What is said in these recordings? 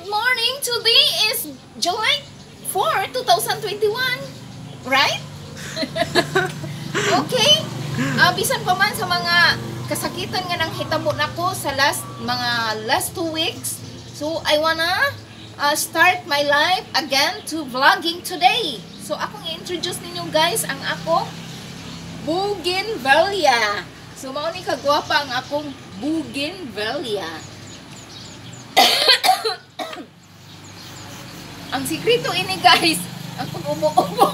Good morning! Today is July 4, 2021. Right? Okay. Bisan pa man sa mga kasakitan nga nang hitabo nako sa last 2 weeks. So I wanna start my life again to vlogging today. So akong i-introduce ninyo, guys, ang ako bougainvillea. So mao ni kagwapa ang akong bougainvillea. Ang sikreto ini, guys, ang pag-ubo-ubo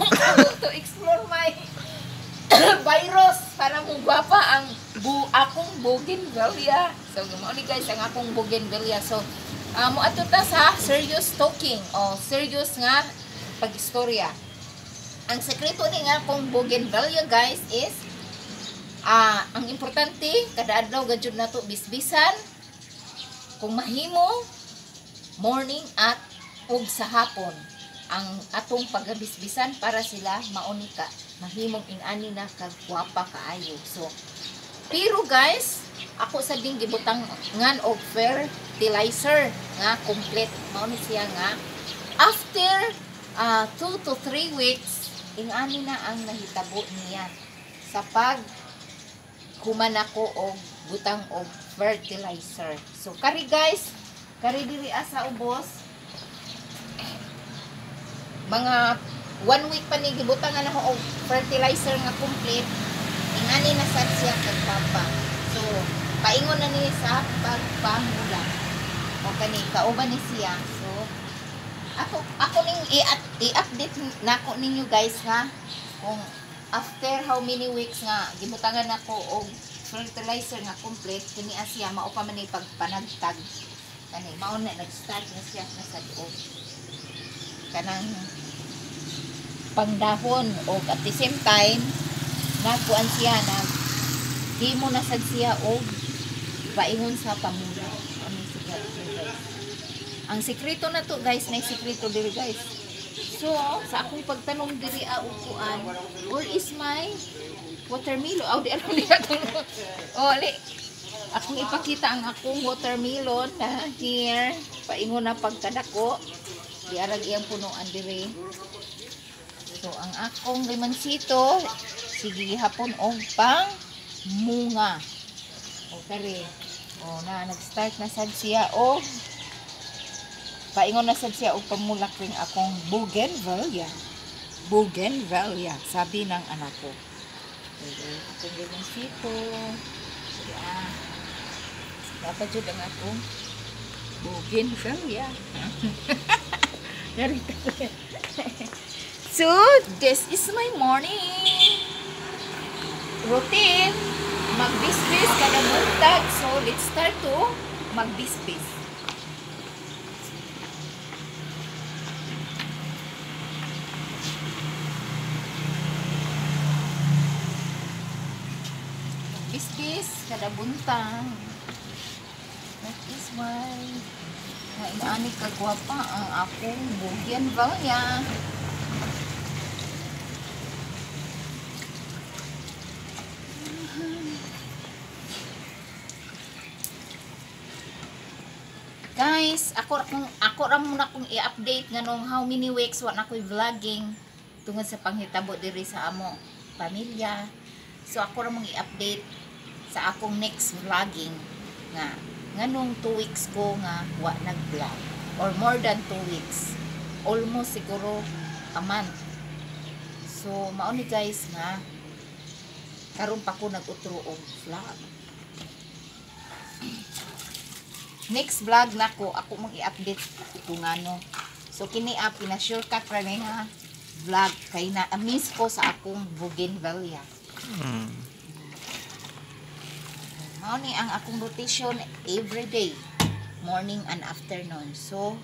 to explore my virus para mo gwapa ang akong bougainvillea. So mao ni, guys, ang akong bougainvillea. So moadto ta sa serious talking o serious nga pag-istorya. Ang sekreto ni nga akong bougainvillea, guys, is ang importante kada adlaw gajud nato bisbisan, kung mahimo morning at ug sa hapon ang atong pagabisbisan para sila mauni ka mahimong ingani na kagwapa kaayo. So pero guys, ako sa ding gibutang ngan og fertilizer nga complete. Mao ni siya nga after 2 to 3 weeks ingani na ang nahitabo niya sa pag human ako og butang og fertilizer. So kari guys, kari diri sa ubos, mga 1 week pa ni gibutangan ako og fertilizer nga complete, ingani na sad siya kagpapa. So paingon na ni sa pagpamula. O kani kauban ni siya. So ako ning i-update nako ninyo, guys, ha, kung after how many weeks nga gibutangan nako og fertilizer nga complete, kini siya mao pa man ni pagpanagtag. Kani mao na nag-start na siya na sa og kanang pangdahon, og at the same time nagkuan siya, nag himo na sad siya og paingon sa pamula. Ano siya, guys? Ang sekreto na to, guys, na sekreto diri, guys. So sa akong pagtanom diri og kuan, where is my watermelon? Aw, di alam niya atong, oh, ali akong ipakita ang akong watermelon na here paingon na pagkadako. Di arag iyang punuan diri. So ang akong limoncito sige gihapon og pang munga. O kari. O na nag-start na sad siya og paingon na sad siya og pamulak ring akong bougainvillea. Bougainvillea, sabi ng anak ko. Okay, akong limoncito. Yeah. Dapat jud ang akong bougainvillea. So, this is my morning routine. Magbisbis kada buntag. So, let's start to magbisbis. Magbisbis kada buntag. That is why na inaani kagwapa ang akong bougainvillea. Guys, ako ra muna akong i-update nganong how many weeks wa na ko'y vlogging tungod sa panghitabo diri sa amo pamilya. So ako ra mong i-update sa akong next vlogging nga nganong 2 weeks ko nga wa nag-vlog, or more than 2 weeks, almost siguro a month. So mao ni, guys, nga karon pa ko nag-utro og vlog. Next vlog nako, ako mong i-update kung ano. So kini a pina-shortcut ra ni nga vlog kay na miss ko sa akong bougainvillea. Mao ni ang akong rotation every day, morning and afternoon. So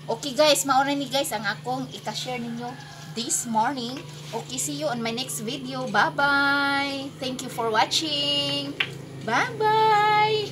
okay guys, mao na ni, guys, ang akong ika-share ninyo this morning. Okay, see you on my next video. Bye bye. Thank you for watching. Bye bye.